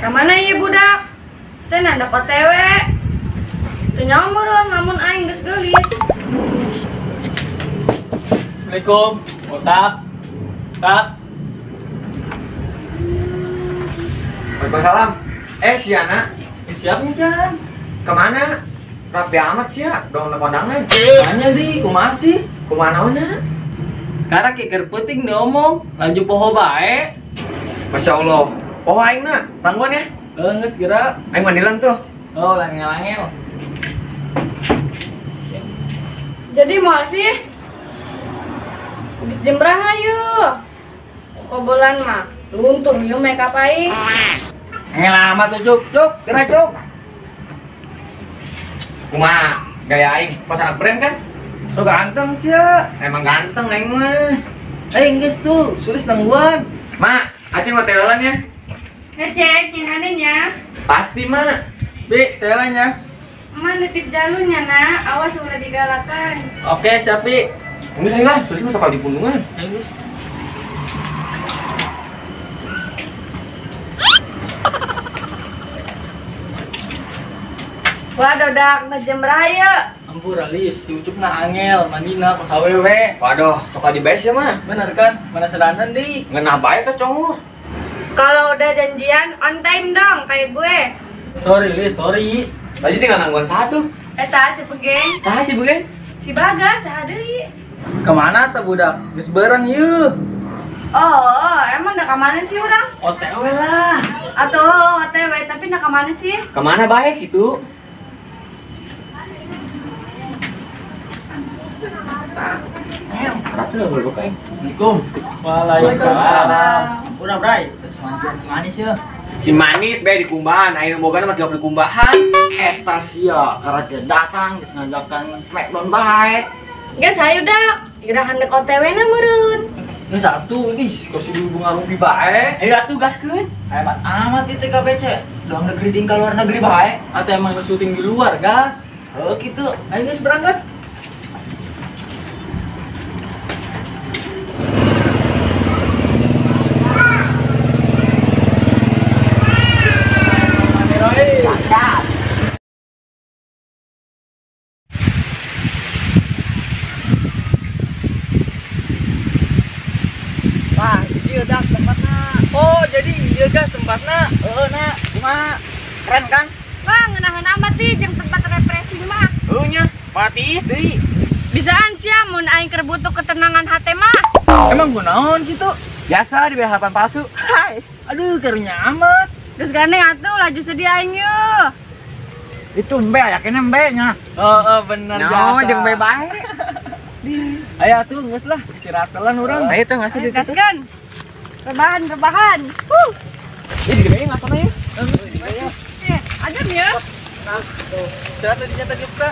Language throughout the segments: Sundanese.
Kamana ieu budak? Cenah ada OTW. Teu nyaho meureun lamun aing geus geulis. Assalamualaikum. Otak. Tak. Waalaikumsalam. Si Ana. Siap nih, Kemana? Rapi amat sih ya, dong kondangan. Tanya di, kumaha sih? Kumaha naonna? Karena kiker penting diomong, laju poho bae. Masya Allah. Poho aing na, tangguan ya? Geus geura. Aing mandilan tuh. Oh, langel-langel. Jadi mau sih? Habis jembrah ayo. Kobolan mah luntur ieu make up aing. Ngel amat tuh, Cuk. Cuk, geura, Cuk. Kumaha gaya aing pas anak brand kan? So ganteng sih ya. Emang ganteng aing mah. Geus tuh, sulis nangguan. Mak, acing mau telan ya? Ngecek nyangannya. Pasti, Mak. Bi, telannya. Emak nitip jalunya, nak. Awas udah digalakan. Oke, siap, Bi. Geus aing lah, sulis mah sok di pundungan. Ayo, geus. Wah, dodak ngejembrah ya. Ampura lis, si Ucup na angel, mandina kos awewe. Waduh, sok di base ya mah. Bener kan? Mana sedanan di? Ngeunah bae teh cowok. Kalau udah janjian on time dong kayak gue. Sorry Lis, sorry. Tadi tinggal nangguan satu. Eta si Pegeng. Saha si Pegeng? Si Bagas, saha deui. Kemana teh budak? Geus bareng yeuh. Oh, emang udah kemana sih orang? OTW lah. Atau OTW, tapi udah kemana sih? Kemana baik gitu? Ratu udah boleh buka. Assalamualaikum. Waalaikumsalam. Udah bray, terus mantuan si manis ya. Si manis bae di kumbahan, aing nu bogana mah tiap di kumbahan. Eta sia, karena datang geus ngajakan smackdown bae. Geus hayu dak, gerahan dek OTW na meureun. Ini satu nih, kok si bunga rupi bae. Ayo atuh gaskeun. Hebat amat itu TKBC. Dalam negeri ding ka luar negeri bae. Atau emang syuting di luar, gas. Oh gitu. Ayo geus berangkat. Wah, jadi udah tempatnya. Oh, jadi iya gas tempatnya. Heeh, nak. Kumaha? Keren kan? Wah, ngeunaheun amat sih jeung tempat refreshing mah. Heuh nya, mati deui. Bisaan sia mun aing keur butuh ketenangan hate mah. Emang kunaon kitu? Biasa di harapan palsu. Hai. Aduh, karunya amat. Geus gandeng atuh laju sedih aing yeuh. Itu embe yakinnya embe nya. Heeh, bener jasa. No, jeung embe bae. Ayo atuh geus lah, istirahatan urang. Ayo tuh ngasih ditu. Gaskeun. Rebahan, rebahan. Huh. Ih, di dieu ngasana ya. Iya, aja ya. Istirahat tadi nyata kita.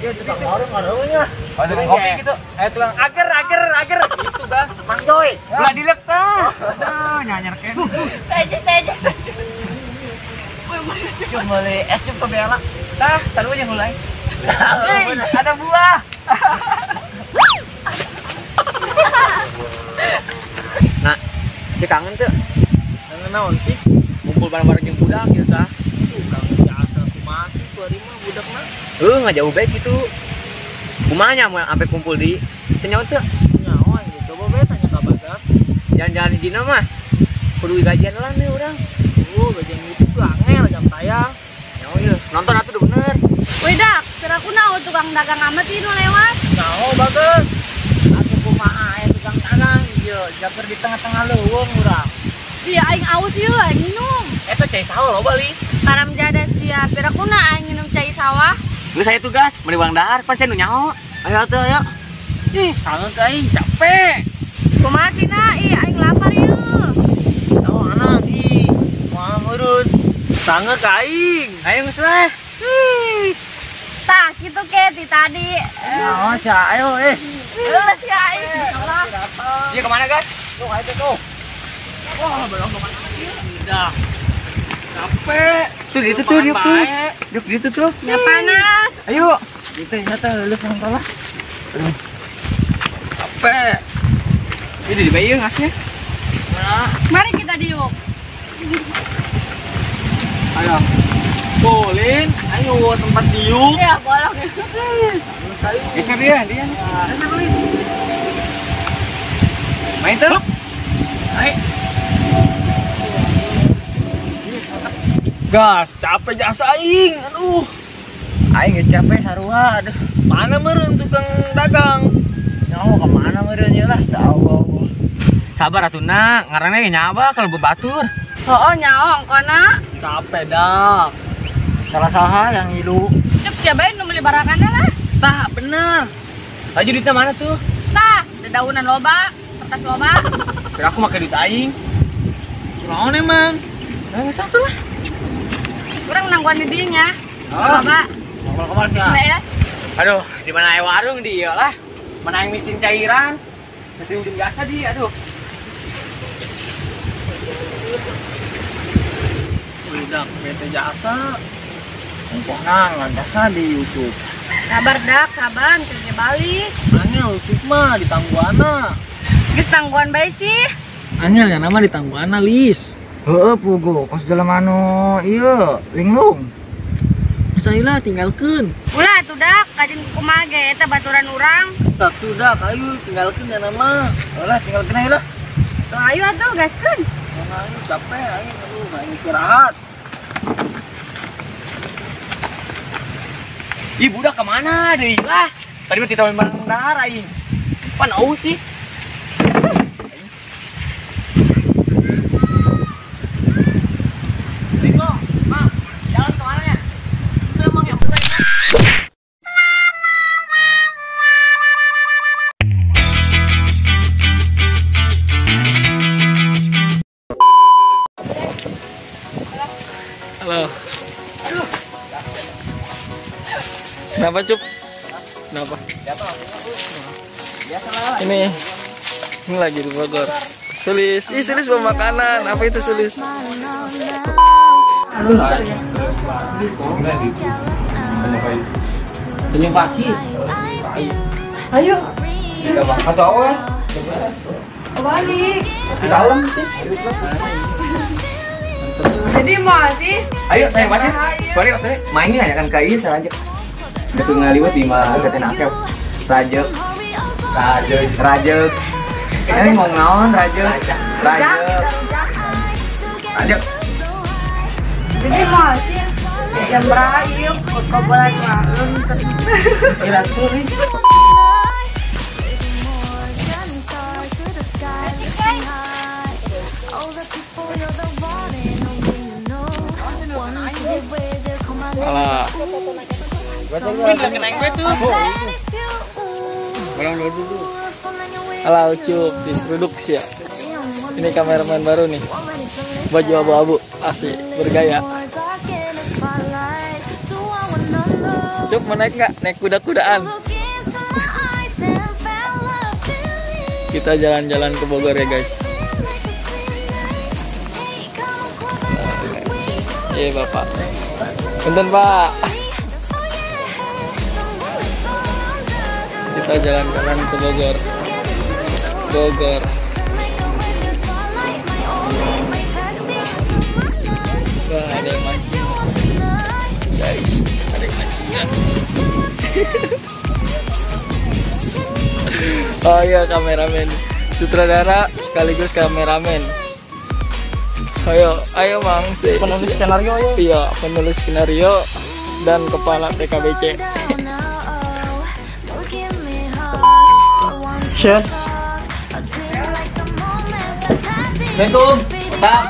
Iya, tukang warung ngaruhnya. Ada kopi gitu. Ayo tulang ager ager ager gitu gas. Mang Joy. Ulah dilek tah. Aduh, nyanyar keneh. Saja saja. Cuma beli es krim ke Bella. Tah, taruh aja mulai. Hei, ada buah. Nah, si kangen tuh. Kangen naon sih? Kumpul bareng-bareng jeung budak gitu tah. Tuh, kangen biasa kumaha sih tuh hari mah budak mah. Heuh, enggak jauh bae gitu. Kumaha nya mun sampai kumpul di senyawa tuh? Nyawa gitu. Coba bae tanya ka Bagas. Jalan-jalan di dina mah kudu gajian lah nih urang. Gajian itu tuh angel jam tayang. Nyawa ieu, nonton atuh udah bener. Wih dak, kira kunaon tukang dagang amat ieu nu lewat. Nyawa Bagas. Atuh kumaha aya tukang dagang ieu, japer di tengah-tengah leuweung urang. Iya aing aus ieu, aing minum. Eta cai sawah loba lis. Karam jada sia, pira kuna aing minum cai sawah. Geus saya tugas, meuli uang dahar pan saya nu nyaho. Ayo atuh ayo. Ih, sangat aing capek. Kumaha sih na? Ih, aing lapar ieu. Nyaho anak ih, moal murut. Sangat aing. Ayo geus lah. Tah, kitu ke ti tadi. Nyaho sia, ayo eh. Geus ya aing. Iya kemana guys? Tuh, ayo tuh. Wah, belum kemana ieu. Udah. Capek. Tuh di itu tuh, diuk tuh. Diuk di itu tuh. Ya panas. Ayo. Itu nyata lulus nonton lah. Capek. Ini di bayi ngasih. Nah. Mari kita diuk. Ayo. Bolin, ayo tempat diuk. Iya, bolong. Geser dia, dia. Main tuh. Naik. Gas, capek jasa aing. Aduh. Aing geus capek sarua, aduh. Mana meureun tukang dagang? Nyawa ke mana meureun ieu lah, tahu. Sabar atuh na, ngaranna ge nyaba kalau batur. Heuh, nyawa ongkona. Capek dah. Salah saha yang ngilu. Cup siapa nu meuli barakana lah. Tah, bener. Laju duitnya mana tuh? Tah, dedaunan loba, kertas loba. Kira aku make duit aing. Kunaon emang? Nah, geus atuh lah. Urang nangguan di dieu nya. Oh. Loba. Ngobrol kemana sih? Beres. Aduh, di mana aya warung di ieu lah. Mana yang miskin cairan. Miskin biasa di, aduh. Udah, bete jasa. Ongkohna ngan jasa di YouTube. Sabar dak, sabar, kerja balik. Angel Ucup mah ditangguana. Geus tangguan bae sih. Angel ya nama ditangguana, Lis. Heeh, pugo, kos jelema nu ieu linglung. Masa tinggalkeun. Ulah atuh dak, kajin kumaha ge eta baturan urang. Satu dak, ayo tinggalkeun ya nama. Ulah tinggalkeun aja lah. Tuh ayo atuh gaskeun. Ayo capek ayo, aduh, main istirahat. Ih, budak kemana deh lah? Tadi mah kita main bareng dahar aing. Pan au sih. Riko, Mang, jalan kemana ya? Itu emang yang bener ya? Halo. Aduh. Kenapa, Cup? Kenapa? Ini lagi di Bogor. Sulis, ih Sulis bawa makanan. Apa itu Sulis? Senyum pagi. Ayo. Atau awas. Balik. Salam sih. Jadi mau sih? Ayo, saya masih. Sorry, sorry. Mainnya ya kan kai saya aja. Udah ngaliwat di mah katen akep. Raja. Raja, raja. Ini mau ngaon raja. Raja. Raja. Jadi mau sih? Jam berapa yuk? Kok boleh malum. Gila tuh. Alah. Nggak kena gue tuh. Alah Ucup diproduksi ya. Ini kameramen baru nih. Baju abu-abu, asik, bergaya. Cup mau naik nggak? Naik kuda-kudaan. Kita jalan-jalan ke Bogor ya guys. Iya bapak. Punten pak. Kita jalan-jalan ke Bogor. Bogor. Wah, ada yang mancing. Guys, ada yang mancing. Oh iya, kameramen. Sutradara sekaligus kameramen. Ayo, ayo Mang. Penulis skenario ya. Iya, penulis skenario dan kepala TKBC. Share. Assalamualaikum. Pak.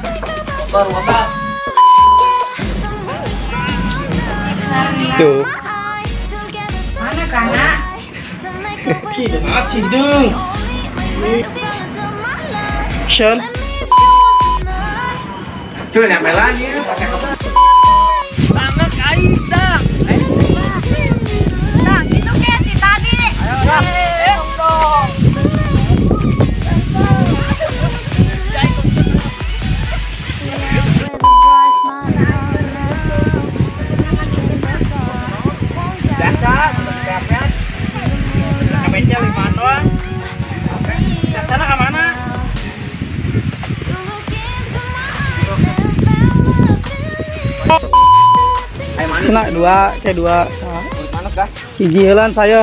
Bogor, Bapak. Tuh. Mana kana? Cidung. Share. Sudah nyampe lagi pakai apa? Tangan Aida. Nah, itu kayak si tadi. Ayo, Biasa, untuk siapnya. KBC 5 doang. Sana ke mana? Oh. Nah, dua, kayak dua. Mana kah? Hiji heulan saya.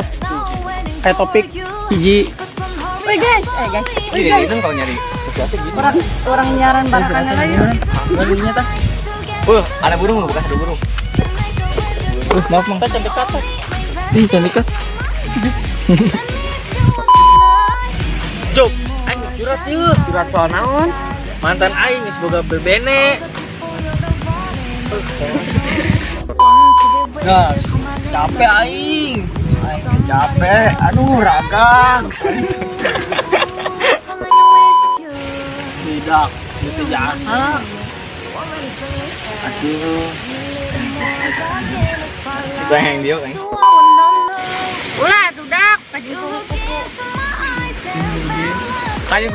Kayak topik hiji. Woi guys, guys. Woi guys. Itu kalau nyari sesuatu gitu. Orang nyaran barakannya lagi. Burungnya tah. Ada burung loh, bukan ada burung. Maaf, Mang. Cantik kata. Ih, cantik kata. Jok, aing curhat yeuh, curhat soal naon? Mantan aing geus boga bebene. Nah, capek aing. Aing capek. Aduh, ragang. Tidak, itu jasa. Aduh. Kita yang dia kan. Ulah, tudak, baju kuku. Kayu.